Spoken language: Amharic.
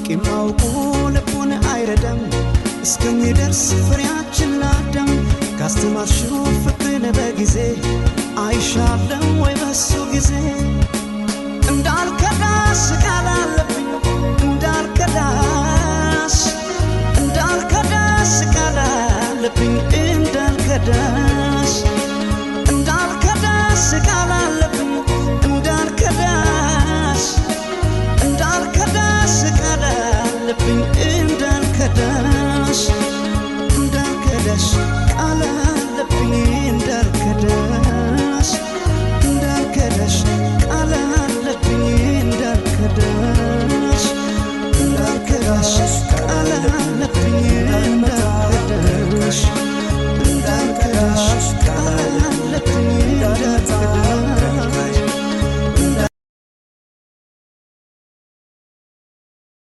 ቂም አውቆ ልቡን አይረዳም። እስከሚደርስ ፍሬያችን ላዳም ካስተማርሽው ፍቅርን በጊዜ አይሻለም ወይ በሱ ጊዜ? እንዳልከዳሽ ቃል አለብኝ።